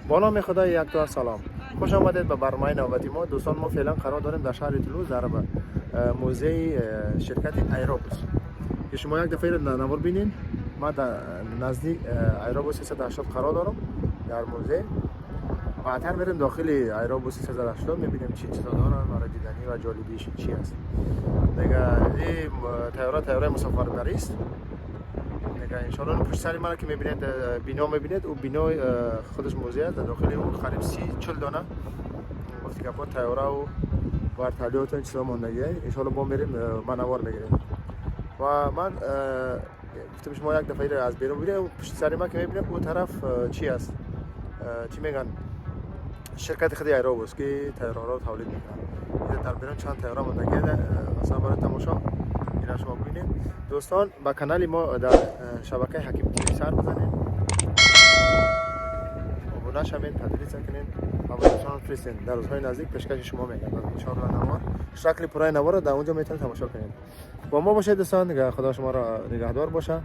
با نام خدای یک تا سلام، خوش آمدید به برنامه نوبتی ما. دوستان، ما فعلا قرار داریم در شهر تولوز در موزه شرکت ایروبوس که شما یک دفعه رو نوار بینین. ما در نزدیک ایروبوس 380 قرار دارم در موزه. بعدتر بریم داخل ایروبوس 380، میبینیم چی چیزا دارن برای دیدنی و جالبیش چی است. دیگه این طیاره، طیاره مسافربری است. دیگه انشالله پشت سر من که میبینید بینا میبینید، او بینا خودش موزه است. در داخل او قریب 30-40 دانه گفتی که با طیاره و ورتالیات و این چیزا ماندگیه. انشالله با میریم منوار میگیریم و من گفتم شما یک دفعه از بیرون ببینید. پشت سر من که میبینید او طرف چی است، چی میگن، شرکت خود ایروبوس که طیاره را تولید میکنه. در بیرون چند طیاره ماندگیه مثلا برای تماشا. اینا شما ببینید. دوستان، با کانال ما در شبکه حکیم تیوی سر بزنید، ابونا شوین، تدریس کنین و با دوستان فرستین. در روزهای نزدیک پیشکش شما میگردد ان شاء الله. نوار شکل پرای نوار را در اونجا میتونید تماشا کنید. با ما باشید دوستان. دیگه خدا شما را نگهدار باشه.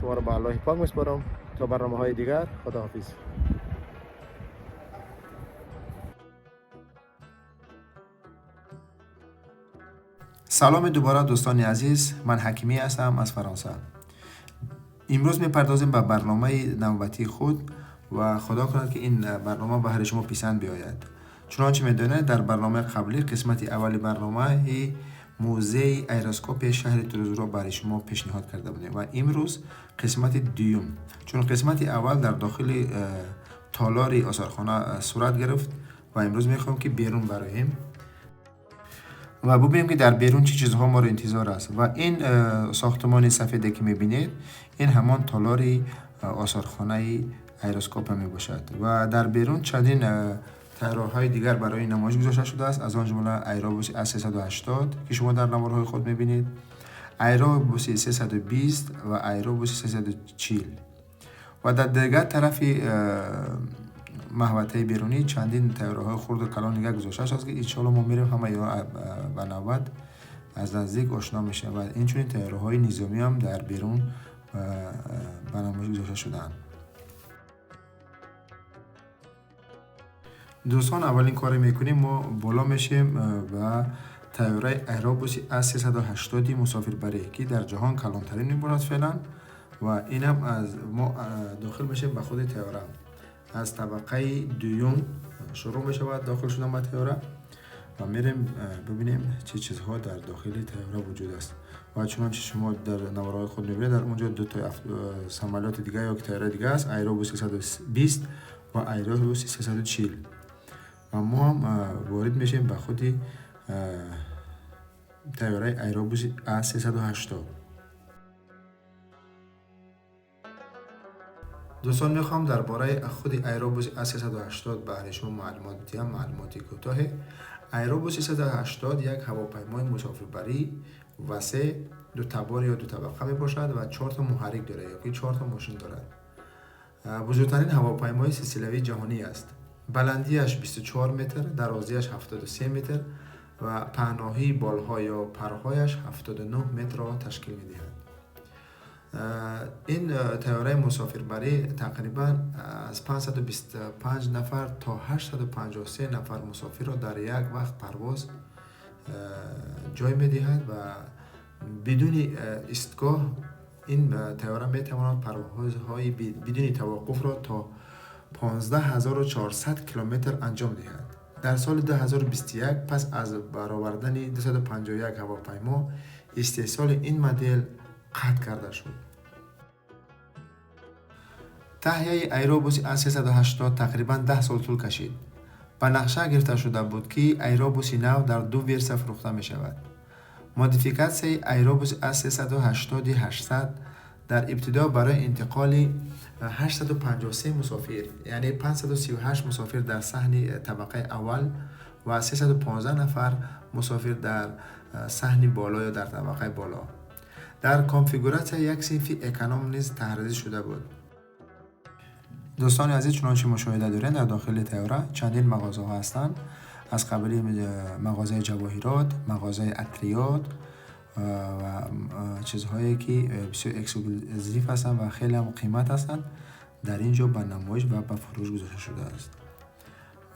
شما را به الله پاک میسپارم تا برنامه های دیگر. خداحافظ. سلام دوباره دوستان عزیز، من حکیمی هستم از فرانسه. امروز میپردازیم به برنامه نوبتی خود و خدا کند که این برنامه به هر شما پسند بیاید. چنانچه میدانید در برنامه قبلی قسمت اول برنامه موزه ایروسکوپ شهر تولوز را برای شما پیشنهاد کرده بودیم و امروز قسمت دوم، چون قسمت اول در داخل تالار آثارخانه صورت گرفت و امروز میخوام که بیرون براییم و ببینیم که در بیرون چه چیزها ما رو انتظار است. و این ساختمان سفیده که میبینید این همان تالار آثارخانه ایروسکوپ میباشد و در بیرون چندین طیاره‌های دیگر برای نمایش گذاشته شده است، از آن جمله ایروبوس A380 که شما در نوارهای خود میبینید، ایروبوس 320 و ایروبوس 340 و در دیگر طرف محوطه بیرونی چندین طیاره‌های خرد و کلان دیگر گذاشته شده است که انشالله ما میریم همه اینا به نوبت از نزدیک آشنا میشه و اینچنین طیاره‌های نظامی هم در بیرون به نمایش گذاشته شده‌اند. دوستان، اولین کاری میکنیم ما بالا میشیم و طیاره ایروبوس A380 مسافربری که در جهان کلانترین میباشد فعلا و اینم از ما داخل میشیم به خود طیاره. از طبقه دوم شروع می شود داخل شدن به طیاره و میریم ببینیم چه چیزها در داخل طیاره وجود است. و چنانچه شما در نوارهای خود میبینید در اونجا دو تا سمالات دیگه یا طیاره دیگه است، ایروبوس 320 و ایروبوس 340 و ما هم وارد میشیم به خود طیاره ایروبوس A380. دوستان، میخوام درباره خود ایروبوس A380 برای شما معلومات بدهم، معلومات کوتاه. ایروبوس 380 یک هواپیمای مسافربری وسیع دو تبار یا دو طبقه می باشد و 4 تا محرک دارد یا که 4 تا ماشین دارد. بزرگترین هواپیمای سلسله‌ای جهانی است. بلندیش 24 متر، درازیش 73 متر و پهنایی بالها یا پرهایش 79 متر را تشکیل می‌دهد. این طیاره مسافربری تقریبا از 525 نفر تا 853 نفر مسافر را در یک وقت پرواز جای می‌دهد و بدون ایستگاه این طیاره می‌تواند پروازهای بدون توقف را تا 15400 کیلومتر انجام دهد. در سال 2021 پس از برآوردن 251 هواپیما استحصال این مدل قطع کرده شد. تهیه ایروبوس A380 تقریبا 10 سال طول کشید. به نقشه گرفته شده بود که ایروبوس نو در دو ورسیا فروخته می شود. مودیفیکاسیون ایروبوس A380-800 در ابتدا برای انتقال 853 مسافر یعنی 538 مسافر در صحن طبقه اول و 315 نفر مسافر در صحن بالا یا در طبقه بالا در کنفیگوراسیون یک صنف اکانوم نیز طرحریزی شده بود. دوستان عزیز، چنانچه مشاهده دارین در داخل طیاره چندین مغازه ها هستند، از قبیل مغازه جواهرات، مغازه عطریات و چیزهایی که بسیار exclusive هستند و خیلی هم قیمت هستند. дар ин ҷо ба намоиш ва ба фурӯш гузошта шудааст.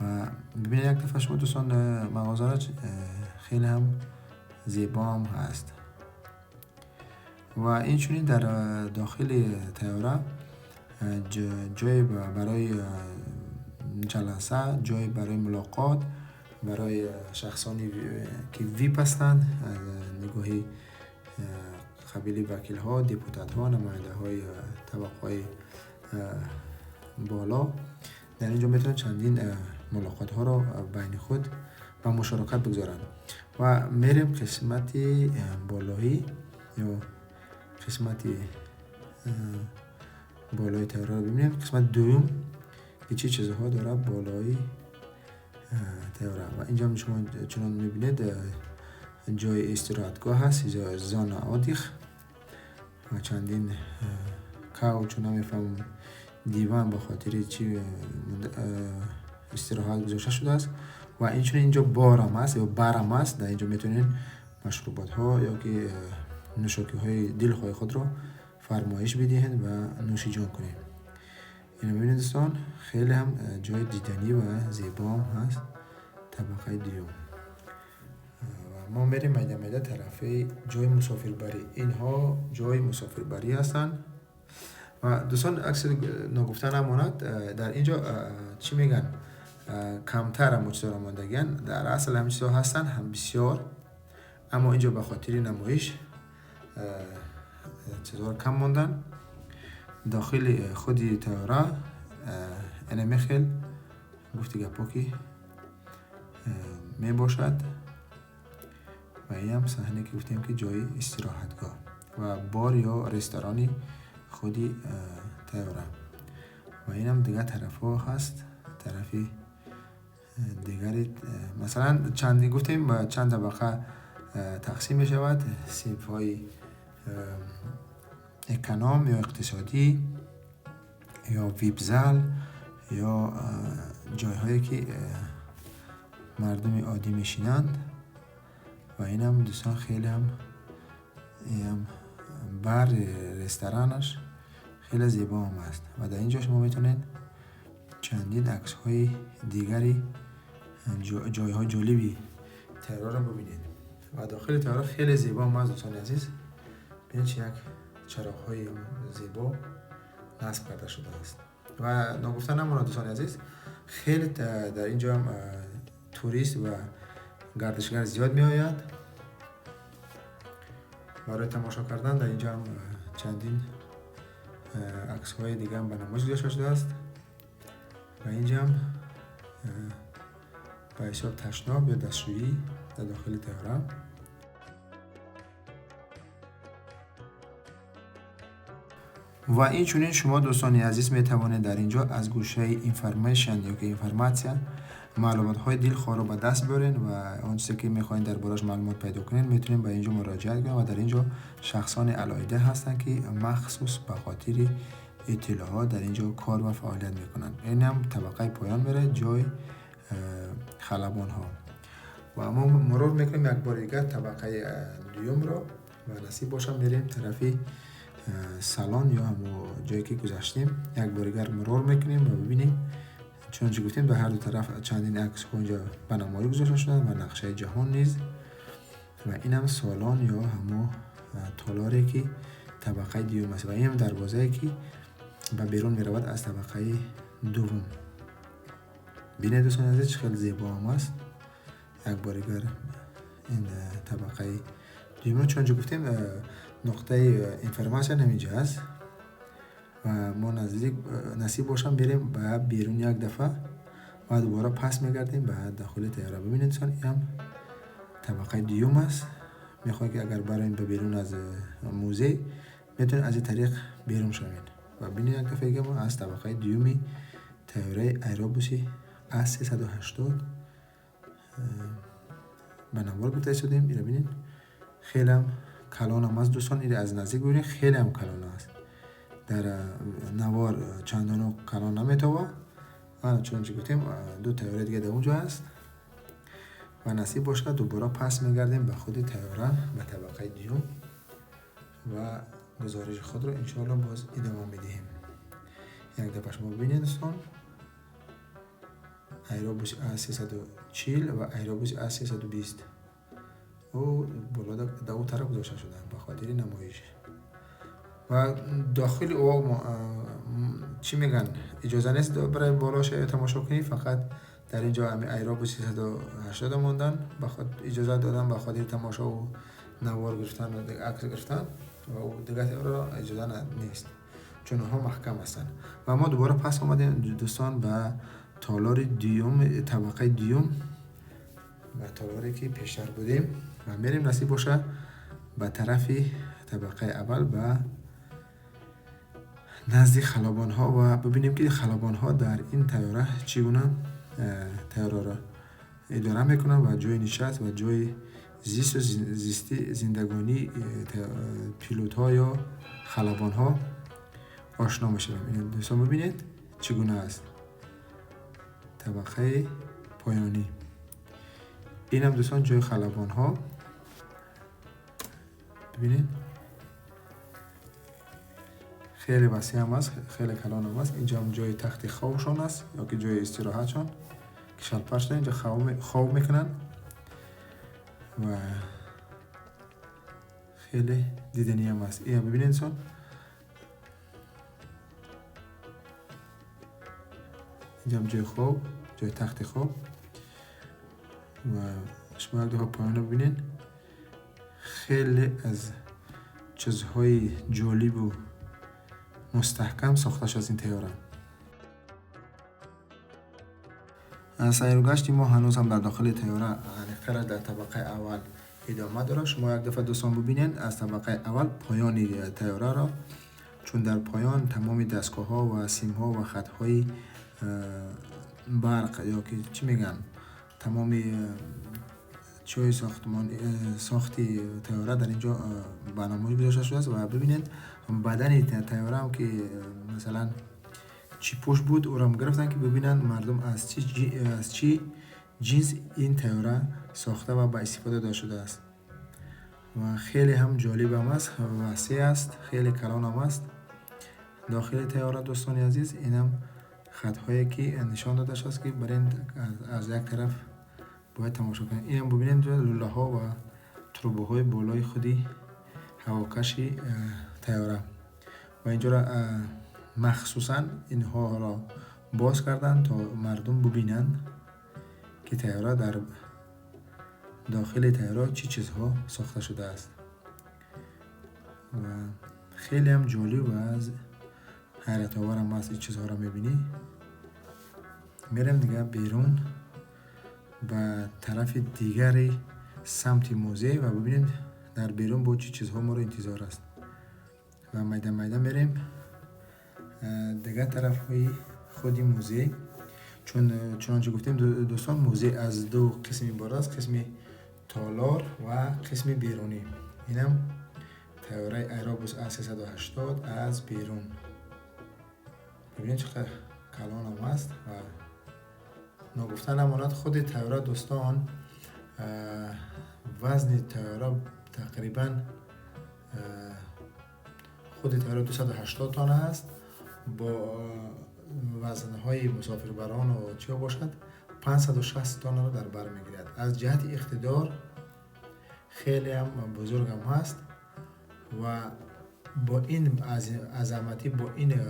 Ва бибинед як дафъа шумо дӯстон, мағозаро хеле ҳам зебо ҳам ҳаст. Ва инчунин дар дохили тайёра ҷой барои ҷаласа, ҷой барои мулоқот, барои шахсоне ки VIP ҳастанд, нигоҳи қабили вакилҳо, депутатҳо, намояндаҳои табақаҳои боло дар ин ҷо метавонанд чандин мулоқотҳоро байни худ ба мушоракат бигзоранд. Ва мерем қисмати болоӣ ё қисмати болои тайёраро бибинем. Қисмати дуюм ки чӣ чизҳо дорад болои тайёра. Ва инҷо шумо чунон мебинед, ҷои истироҳатгоҳ ҳаст, зона отдых ва чандин couch, намефаҳмам, диван ба хотири чи истироҳат гузошта шудааст. Ва инчунин инҷо борам ҳаст ё барам ҳаст. Дар инҷо метавонед машруботҳо ё ки нӯшокиҳои дилхоҳи худро фармоиш бидиҳед ва нӯши ҷон кунед. Ино бибинед дӯстон, хеле ҳам ҷои диданӣ ва зебоам ҳаст табақаи дуюм. Ва мо мерем майда майда тарафи ҷои мусофирбарӣ. Инҳо ҷои мусофирбарӣ ҳастанд. Ва дӯстон, акси ногуфта намонад, дар ин ҷо чӣ мегӯянд, камтар ҳамо чизҳоро мондагианд. Дар асл ҳамин чизҳо ҳастанд ҳам бисёр, аммо инҷо ба хотири намоиш чизҳоро кам монданд. Дохили худи тайёра инаме хел гуфти гапҳо ки мебошад. Ва инам саҳне ки гуфтем ки ҷои истироҳатгоҳ ва бар ё ресторани худи тайёра. Ва инам дигар тарафҳо ҳаст, тарафи дигари, масалан чанд гуфтем чанд табақа тақсим мешавад: синфҳои эконом ё иқтисодӣ ё VIP-зал ё ҷойҳое ки мардуми оддӣ мешинанд. Ва инам дӯстон хеле ҳам бар ресторанаш хеле зебо ҳам аст. Ва дар ин ҷо шумо метавонед чандин аксҳои дигари ҷойҳои ҷолиби тайёраро бибинед. Ва дохили тайёра хеле зебо ҳам аст дӯстони азиз. Бинед чи як чароғҳои зебо насб карда шудааст. Ва ногуфта намонад дӯстони азиз, хеле дар ин ҷо ҳам турист ва гардишгар зиёд меояд барои тамошо кардан. Дар ин ҷо ҳам чандин аксҳои дига ҳам ба намоиш гузошта шудааст. Ва инҷа ҳам ба ҳисоб ташноб ё дастшӯӣ дар дохили тайёра. Ва инчунин шумо дӯстони азиз метавонед дар ин ҷо аз гӯшаи information ё ки информатсия маълумотҳои дилхоҳро ба даст биёред ва он чизе ки мехоҳед дар борааш маълумот пайдо кунед, метавонед ба ин ҷо муроҷиат кунед. Ва дар ин ҷо шахсони алоҳида ҳастанд ки махсус ба хотири иттилоот дар ин ҷо кор ва фаъолият мекунанд. Инам табақаи поён меравад, ҷои халабонҳо. Ва мо мурур мекунем як бори дигар табақаи дуюмро ва насиб бошад мерем тарафи салон ё ҳамо ҷое ки гузаштем. Як бори дигар мурур мекунем ва бибинем. Чунончи гуфтем, ба ҳар ду тараф чандин аксҳо инҷо ба намоиш гузошта шуданд ва нақшаи ҷаҳон низ. Ва инам салон ё ҳамо толоре ки табақаи дуюм аст. Ва инам дарвозае ки ба берун меравад аз табақаи дуввум. Бинед дӯстони азиз, чӣ хеле зебо ҳам аст. Як бори дигар ин табақаи дуюмро чунончи гуфтем, нуқтаи информатсия ҳаминҷо аст. Ва мо наздик насиб бошам берем ба берун як дафъа ва дубора пас мегардем ба дохили тайёра. Бибинед дӯстон, инам табақаи дуюм аст. Мехоҳед ки агар бароем ба берун аз музей, метавонед аз ин тариқ берун шавед. Ва бинед як дафъа дига мо аз табақаи дуюми тайёраи Airbus A380 ба навор гирифта истодем. Инро бинед, хеле ҳам калон ҳам аст дӯстон. Инро аз наздик бибинед, хеле ҳам калон аст. Дар навор чандоно калон наметова. Чунончи гуфтем, ду тайёраи дига дар онҷо аст. Ва насиб бошад дубора пас мегардем ба худи тайёра, ба табақаи дуюм ва гузориши худро иншоалло боз идома медиҳем. یک دفعه شما ببینید دوستان، ایرابوس A340 و ایرابوس A320 او بالا در او طرف گذاشته شدن به خاطر نمایش و داخل او چی میگن اجازه نیست برای بالاش تماشا کنی. فقط در اینجا همین ایرابوس 380 ماندن به خاطر اجازه دادن به خاطر تماشا و نوار گرفتن و عکس گرفتن و او دیگه را اجازه نیست چون ها محکم هستن. و ما دوباره پس آمدیم دوستان به تالار دیوم، طبقه دیوم و تالاری که پیشتر بودیم و میریم نصیب باشه به طرف طبقه اول به نزد خلبان ها و ببینیم که خلبان ها در این طیاره چگونه طیاره را اداره میکنن و جای نشست و جای زیست و زیستی زندگانی پیلوت ها یا خلبان ها آشنا میشویم. این دوستان ببینید چگونه است طبقه پایانی. اینم دوستان جای خلبان ها، ببینید خیلی وسیع هم است، خیلی کلان هم است. اینجا هم جای تخت خوابشان است یا که جای استراحتشان که شلپرش اینجا خواب میکنن و خیلی دیدنی هم است. این ببینید دوستان، اینجا هم جای خواب، جای تخت خواب و شما یک دفعه پایان رو ببینید، خیلی از چیزهای جالب و مستحکم ساخته شده از این طیاره. سیر و گشت ما هنوز هم در داخل طیاره عمیق‌تر در طبقه اول ادامه داره. شما یک دفعه دوستان ببینید از طبقه اول پایان طیاره را، چون در پایان تمام دستگاه ها و سیم ها و خط های برق یا که چی میگن تمام چای ساختمان ساختی طیاره در اینجا برنامه‌ریزی گذاشته شده است. و ببینید بدن طیاره هم که مثلا چی پوش بود او را گرفتن که ببینن مردم از چی جنس این طیاره ساخته و به استفاده داده شده است. و خیلی هم جالب هم است، وسیع است، خیلی کلان هم است داخل طیاره. دوستان عزیز اینم خط‌هایی که نشان داده شده است که برای از یک طرف باید تماشا کنید. اینم ببینید لوله ها و تربوهای بالای خودی هواکشی طیاره و اینجا را مخصوصا اینها را باز کردن تا مردم ببینند که طیاره در داخل طیاره چی چیزها ساخته شده است و خیلی هم جالب و از حیرت آور هم است. این چیزها را میبینی. میریم دیگه بیرون به طرف دیگری سمت موزه و ببینیم در بیرون با چی چیزها ما رو انتظار است و میده میده میریم دیگه طرف های خودی موزه. چون چنانچه گفتیم دوستان موزه از دو قسم عبارت است، قسم تالار و قسم بیرونی. اینم طیاره ایرابوس A380 از بیرون، ببینید چقدر کلان هم است. و ناگفته نماند خود طیاره دوستان وزن طیاره تقریبا خود طیاره 280 تن است، با وزنهای مسافربران و چیا باشد 560 تن را در بر میگیرد. از جهت اقتدار خیلی هم بزرگ هم هست و با این عظمتی، با این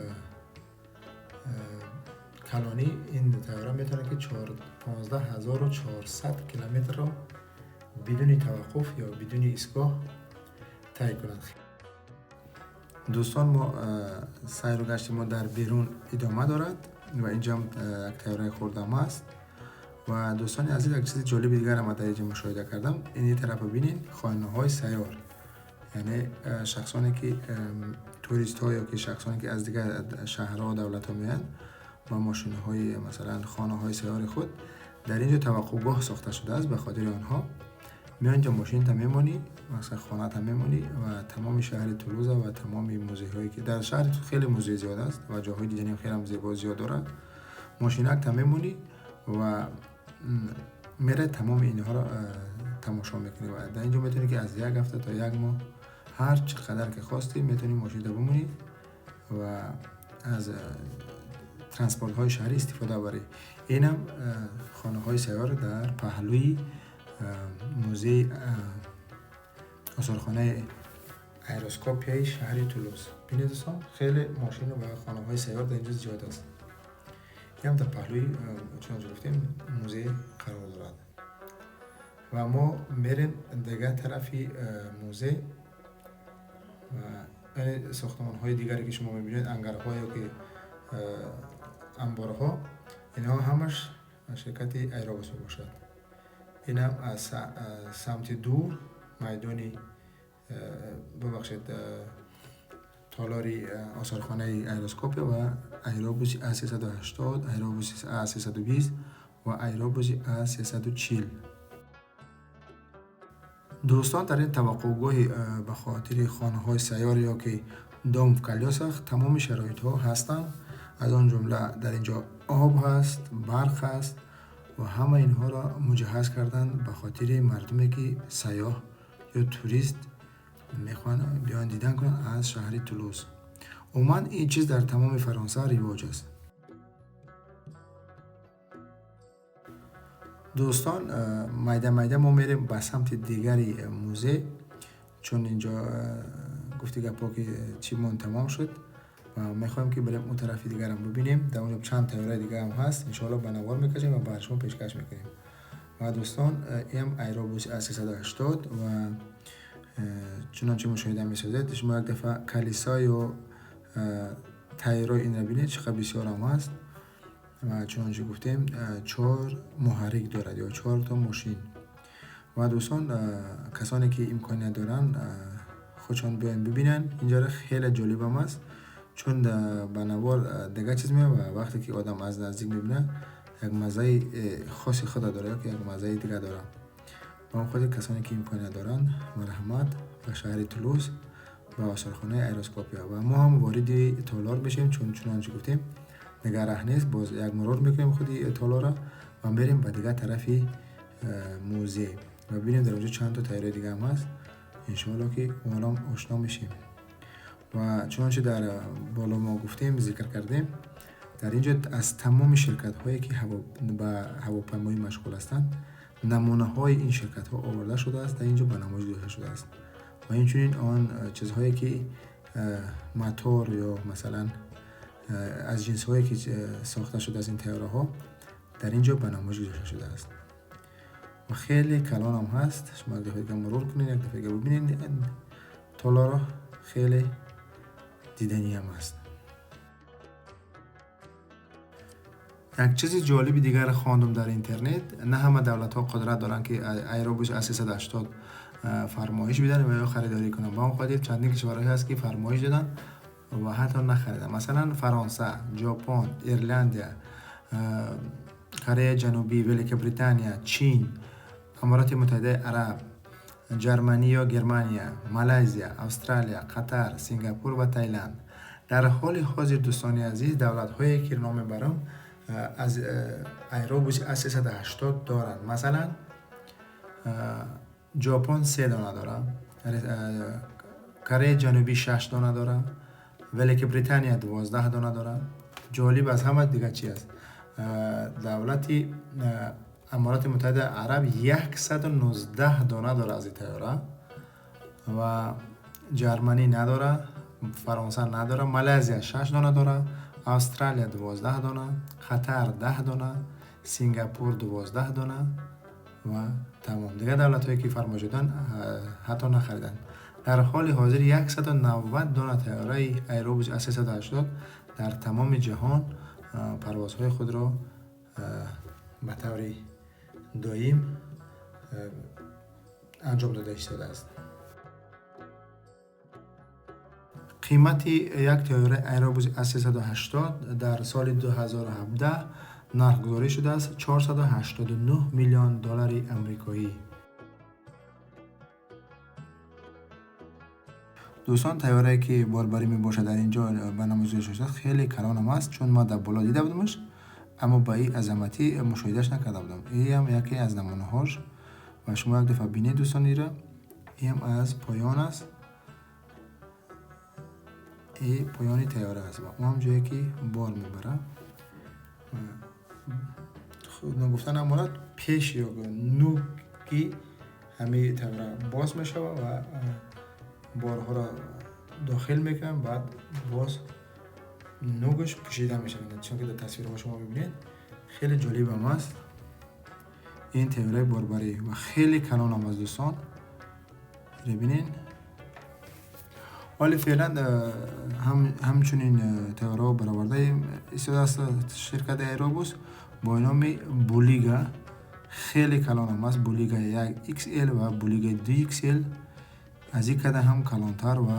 کلانی این طیاره میتونه که 15400 کیلومتر را بدون توقف یا بدون ایستگاه طی کند. دوستان ما سیر و گشت ما در بیرون ادامه دارد و اینجا هم یک طیاره خوردم است. و دوستان عزیز یک چیز جالب دیگر هم در اینجا مشاهده کردم. این طرف ببینین خانه های سیار، یعنی شخصانی که توریست ها یا که شخصانی که از دیگر شهرها و دولت ها میان با ماشین های مثلا خانه های سیار خود در اینجا توقفگاه ساخته شده است. به خاطر آنها میان اینجا ماشین تا میمونی، مثلا خانه تا میمونی و تمام شهر تولوز و تمام موزه هایی که در شهر خیلی موزه زیاد است و جاهای دیدنی خیلی هم زیبا زیاد داره، ماشینک تا میمونی و میره تمام اینها را تماشا میکنی و در اینجا میتونی که از یک هفته تا یک ماه هر چقدر که خواستی میتونی ماشین تا بمونی و از транспортҳои шаҳрӣ истифода баред. Инам хонаҳои сайёр дар паҳлӯи музеи осорхонаи Аэроскопияи шаҳри Тулуз. Бинед, дӯстон, хеле мошин ва хонаҳои сайёр дар инҷо зиёд аст. Инам дар паҳлӯи, чунончи гуфтем, музей қарор дорад. Ва мо мерем дигар тарафи музей ва яъне сохтмонҳои дигаре, ки шумо мебинед, ангарҳо ё ки анборҳо, инҳо ҳамаш ширкати Аэробус мебошад. Инам аз самти дур майдони, бубахшед, толори осорхонаи Аэроскопия ва Аэробуси А380, Аэробуси А320 ва Аэробуси А340. Дӯстон, дар ин таваққуфгоҳи ба хотири хонаҳои сайёр ё ки дом в колёсах тамоми шароитҳо ҳастанд. Аз он ҷумла дар инҷо об ҳаст, барқ ҳаст ва ҳама инҳоро муҷаҳҳаз карданд ба хотири мардуме, ки сайёҳ ё турист мехоҳанд биёянд, дидан кунанд аз шаҳри Тулуз. Умуман, ин чиз дар тамоми Фаронса ривоҷ аст. Дӯстон, майда майда мо мерем ба самти дигари музей, чун инҷо гуфти гапҳо, ки чӣ мон тамом шуд ва мехоҳем, ки барем он тарафи дигарам бибинем. Дар онҷо чанд тайёраи дигарам ҳаст, иншоалло ба навор мекашем ва бар шумо пешкаш мекунем. Ва дӯстон, инам Аэробуси А380 ва чунончи мушоҳида месозед, шумо як дафъа калисо ё тайёраи инро бинед, чӣ қадр бисёрам ҳаст. Ва чунончи гуфтем, чор муҳаррик дорад ё чорто мошин. Ва дӯстон, касоне ки имконият доранд, худшон биёянд, бибинанд инҷоро. Хеле ҷолибам аст, чун ба навор дигар чиз меояд ва вақте ки одам аз наздик мебинад, як маззаи хоси худа дорад ё ки як маззаи дигар дорад. Ба он хотир, касоне ки имконият доранд, марҳамат ба шаҳри Тулуз, ба осорхонаи Аэроскопия. Ва мо ҳам вориди толор мешавем, чун чунончи гуфтем, дигар раҳ нест. Боз як мурор мекунем худи толорро ва мерем ба дигар тарафи музей ва бинем, дар онҷо чанд то тайёраи дига ҳам ҳаст. Иншоалло, ки онам ошно мешем. Ва чунончи дар боло мо гуфтем, зикр кардем, дар ин ҷо аз тамоми ширкатҳое, ки ба ҳавопаймоӣ машғул ҳастанд, намунаҳои ин ширкатҳо оварда шудааст, дар ин ҷо ба намоиш гузошта шудааст. Ва инчунин он чизҳое, ки мотор ё масалан аз ҷинсҳое, ки сохта шудааст ин тайёраҳо, дар ин ҷо ба намоиш гузошта шудааст. Ва хеле калонам ҳаст. Шумо як дафъа дига мурур кунед, як дафъа дига бибинед толорро, хеле диданиам аст. Як чизи ҷолиби дигар хондум дар интернет: на ҳама давлатҳо қудрат доранд, ки Аэробус А380 фармоиш биданд ва ё харидорӣ кунанд. Ба он хотир чандин кишварҳое ҳаст, ки фармоиш доданд ва ҳатто нахариданд. Масалан, Фаронса, Ҷопон, Ирландия, Кореяи Ҷанубӣ, Великобритания, Чин, Амороти Муттаҳидаи Араб, Ҷарманӣ ё Германия, Малайзия, Австралия, Қатар, Сингапур ва Таиланд. Дар ҳоли ҳозир, дӯстони азиз, давлатҳое, ки ном мебарам, аз Аэробуси А380 доранд. Масалан, Ҷопон се дона дорад, Кореяи Ҷанубӣ шаш дона дорад, Великобритания 12 дона дорад. Ҷолиб аз ҳама дигар чи аст? Давлати Амороти Муттаҳидаи Араб 119 дона дорад аз ин тайёра ва Ҷарманӣ надорад, Фаронса надорад, Малайзия шаш дона дорад, Австралия 12 дона, Қатар 10 дона, Сингапур 12 дона ва тамом. Дигар давлатҳое, ки фармоиш доданд, ҳатто нахариданд. Дар ҳоли ҳозир 190 дона тайёраи Аэробус А380 дар тамоми ҷаҳон парвозҳои худро ба таври доим анҷом дода истодааст. Қимати як тайёраи Аэробуси А380 дар соли 2017 нархгузорӣ шудааст 489 миллион доллари амрикоӣ. Дӯстон, тайёрае, ки борбарӣ мебошад, дар ин ҷо ба намоиш гузошта шудааст, хеле калонам аст, чун ман дар боло дида будамаш, аммо ба ин азаматӣ мушоҳидааш накарда будам. Иам яке аз намунаҳош ва шумо як дафъа бинед, дӯстон, ира. Иам аз поён аст, и поёни тайёра аст ва он ҷое, ки бор мебарад. نگفتن نماند پیش یا نوکی همه طیاره باز میشه و بارها را داخل میکنن، بعد باز نوکش پوشیده میشه. چون که در تصویرها شما میبینید خیلی جالب هم است این طیاره باربری و خیلی کلان هم از دوستان ببینین. ولی فعلا همچنین طیاره برآورده استفاده از شرکت ایروبوس با نام بولیگا، خیلی کلان هم است. بولیگا 1 XL و بولیگا 2 XL از این کده هم کلانتر و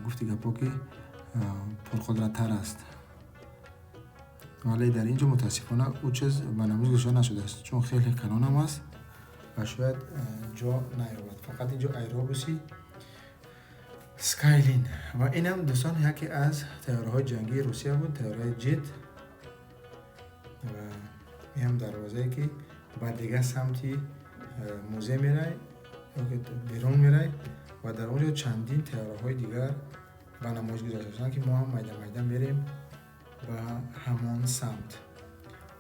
گفتی گپا که پرقدرت‌تر است، ولی در اینجا متاسفانه او چیز به نمایش گذاشته نشده است چون خیلی کلان هم است و شاید جا نیابد. فقط اینجا ایروبوسی سکایلین. و اینم دوستان یکی از طیاره‌های جنگی روسیه بود، طیاره جت. و این هم دروازه‌ای که به دیگه سمتی موزه میره یا که بیرون میره و در اونجا چندین طیاره‌های دیگر به نمایش گذاشته شدن که ما هم میده میده میریم به همان سمت.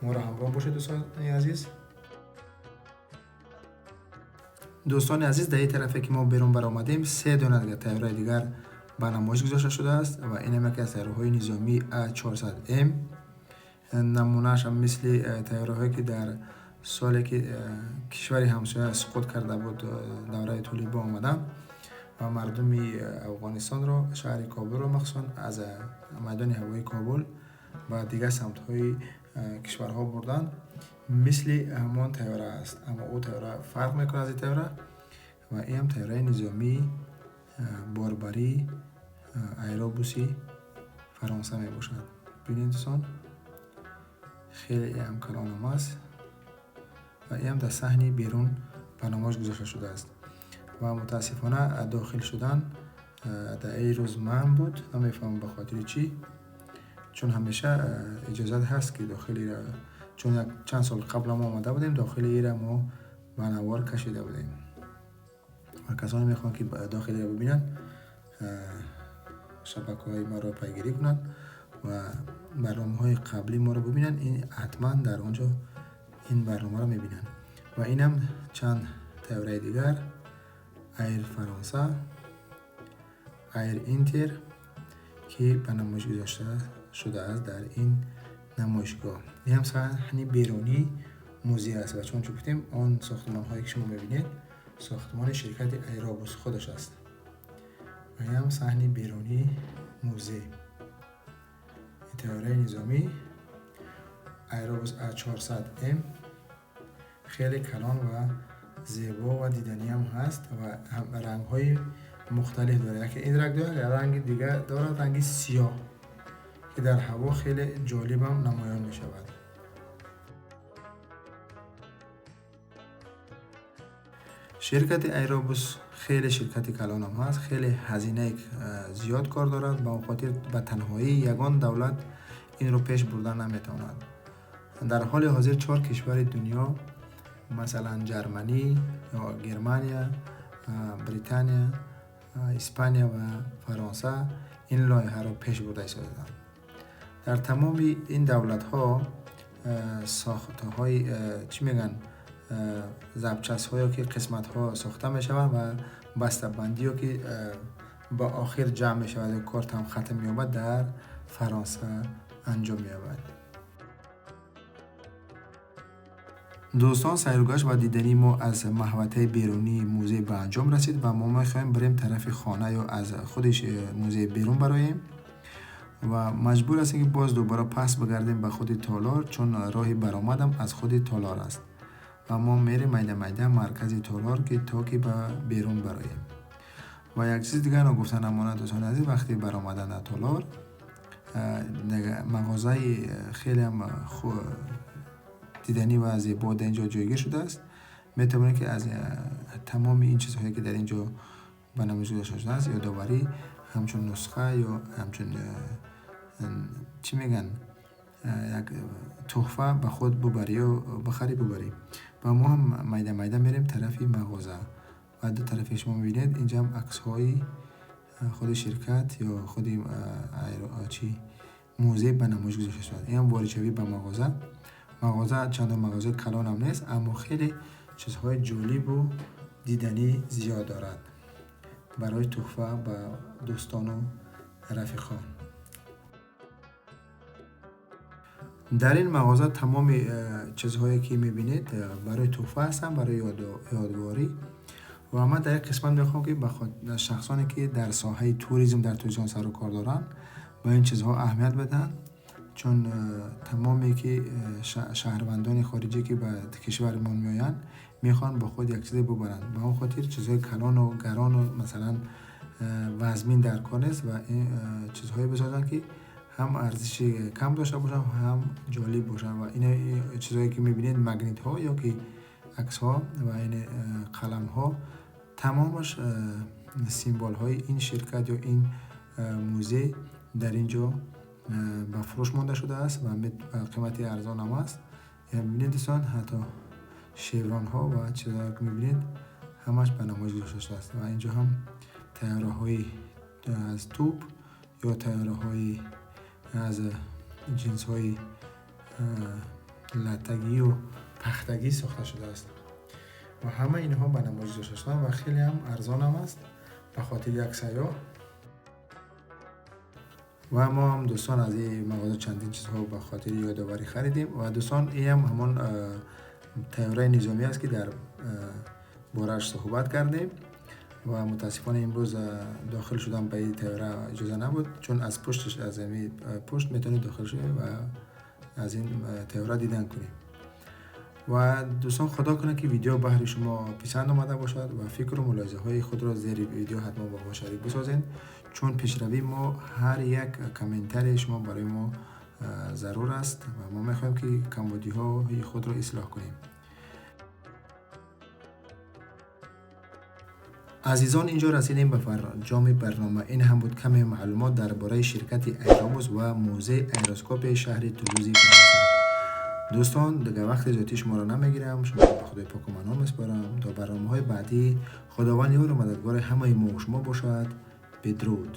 ما را همراه باشید دوستان عزیز. دوستان عزیز، در این طرفی که ما بیرون برآمدیم 3 دانه دیگر طیاره دیگر به نمایش گذاشته شده است و این هم یکی از طیاره‌های نظامی A400M، نمونه‌اش هم مثل طیاره‌هایی که در سالی که کشور همسایه سقوط کرده بود دوره طالبان آمدن و مردم افغانستان را، شهر کابل را مخصوصا از میدان هوایی کابل و دیگر سمت‌های کشورها بردن، مثل همان طیاره است، اما او طیاره فرق میکنه از این طیاره. و این هم طیاره نظامی باربری ایروبوسی فرانسه می باشد. ببینید دوستان خیلی هم کلان هم است و این هم در صحنه بیرون به نمایش گذاشته شده است و متاسفانه داخل شدن در این روز من بود، نمیفهمم به خاطر چی، چون همیشه اجازه هست که داخلی را، چون یک چند سال قبل ما آمده بودیم داخلی را ما به نوار کشیده بودیم و کسانی میخوان که داخلی را ببینن شبکه‌های ما را پیگیری کنن و برنامه‌های قبلی ما را ببینن، این حتما در آنجا این برنامه را میبینن. و اینم چند طیاره دیگر، ایر فرانسه، ایر اینتر که به نمایش گذاشته شده است در این نمایشگاه. این هم صحنه بیرونی موزه است و چون گفتیم آن ساختمان هایی که شما میبینید ساختمان شرکت ایرابوس خودش است و این هم صحنه بیرونی موزه. طیاره نظامی ایرابوس A400M خیلی کلان و زیبا و دیدنی هم هست و هم رنگ های مختلف داره، یکی این رنگ داره، رنگ دیگه داره، رنگ سیاه که در هوا خیلی جالب هم نمایان می شود. شرکت ایرابوس خیلی شرکت کلان هم هست، خیلی هزینه زیاد کار دارد، به خاطر به تنهایی یگان دولت این رو پیش بردن نمیتواند. در حال حاضر 4 کشور دنیا، مثلا جرمنی یا گرمانیا، بریتانیا، اسپانیا و فرانسه، این لایحه را پیش برده ایستادند. در تمام این دولت ها ساخته های چی میگن زبچس ها که قسمت ها ساخته می شوند و بسته بندی ها که با آخر جمع می شود و کار هم ختم می یابد در فرانسه انجام می یابد. دوستان، سیرگشت و دیدنی ما از محوطه بیرونی موزه به انجام رسید و ما میخوایم بریم طرف خانه یا از خودش موزه بیرون برایم و مجبور هستیم که باز دوباره پس بگردیم به خود تالار، چون راه برآمدم از خود تالار است و ما میریم میده میده مرکز تالار که تا که به بیرون برایم. و یک چیز دیگه نگفتن نماند دوستان عزیز، وقتی برآمدن در تالار مغازه خیلی هم دیدنی و زیبا در اینجا جایگیر شده است. میتوانید که از تمام این چیزهایی که در اینجا به نمایش گذاشته شده است یادآوری همچون نسخه یا همچون چی میگن یک تحفه به خود ببری و بخری ببری. و ما هم میده میده میریم طرف مغازه و دو طرف شما میبینید اینجا هم عکس های خود شرکت یا خود چی музей ба намоиш гузошта шудааст. Ин ҳам воридшавӣ ба мағоза. Мағоза чандон мағозаи калон ҳам нест, аммо хеле чизҳои ҷолибу диданӣ зиёд дорад барои тӯҳфа ба дӯстону рафиқон. Дар ин мағоза тамоми чизҳое ки мебинед, барои тӯҳфа ҳастанд, барои ёдворӣ. Ва ман дар як қисмат мехоҳам, ки ба шахсоне ки дар соҳаи туризм дар Тоҷикистон сару кор доранд, ба ин чизҳо аҳамият бидиҳанд, чун тамоме ки шаҳрвандони хориҷӣ ки ба кишварамон меоянд, мехоҳанд бо худ як чизе бубаранд. Ба он хотир чизҳои калону гарону масалан вазмин дар кор нест ва ин чизҳое бисозанд, ки ҳам арзиши кам дошта бошанд, ҳам ҷолиб бошанд. Ва ин чизҳое ки мебинед, магнитҳо ё ки аксҳо ва ин қаламҳо, тамомаш символҳои ин ширкат ё ин музей дар ин ҷо ба фурӯш монда шудааст ва ба қимати арзон ҳам аст. Бибинед, дӯстон, ҳатто шевронҳо ва чизҳое ки мебинед, ҳамаш ба намоиш гузошта шудааст. Ва инҷо ҳам тайёраҳои аз тӯб ё тайёраҳои аз ҷинсҳои латтагию пахтагӣ сохта шудааст ва ҳама инҳо ба намоиш гузошта шуданд ва хеле ҳам арзон ҳам аст ба хотири як сайёҳ. Ва мо ҳам, дӯстон, аз ин мағоза чандин чизҳо ба хотири ёдоварӣ харидем. Ва дӯстон, ин ҳам ҳамон тайёраи низомӣ аст, ки дар борааш суҳбат кардем ва мутаассифона имрӯз дохил шудан ба ин тайёра иҷоза набуд, чун аз пушташ, аз ами пушт метавонед дохил шавед ва аз ин тайёра дидан кунем. Ва дӯстон, худо кунад, ки видео баҳри шумо писанд омада бошад ва фикру мулоҳизаҳои худро зери видео ҳатман бо мо шарик бисозед, чун пешравии мо ҳар як комментарии шумо барои мо зарур аст ва мо мехоҳем, ки камбудиҳои худро ислоҳ кунем. Азизон, инҷо расидем ба фарҷоми барнома. Ин ҳам буд каме маълумот дар бораи ширкати Айробус ва музеи аэроскопи шаҳри Тулузи Фаронса. Дӯстон, дигар вақти зиёдии шуморо намегирам, шуморо ба Худои поку манон месупорам то барномаҳои баъдӣ. Худованд ёру мададгори ҳамаи мо шумо бошад. Бедруд.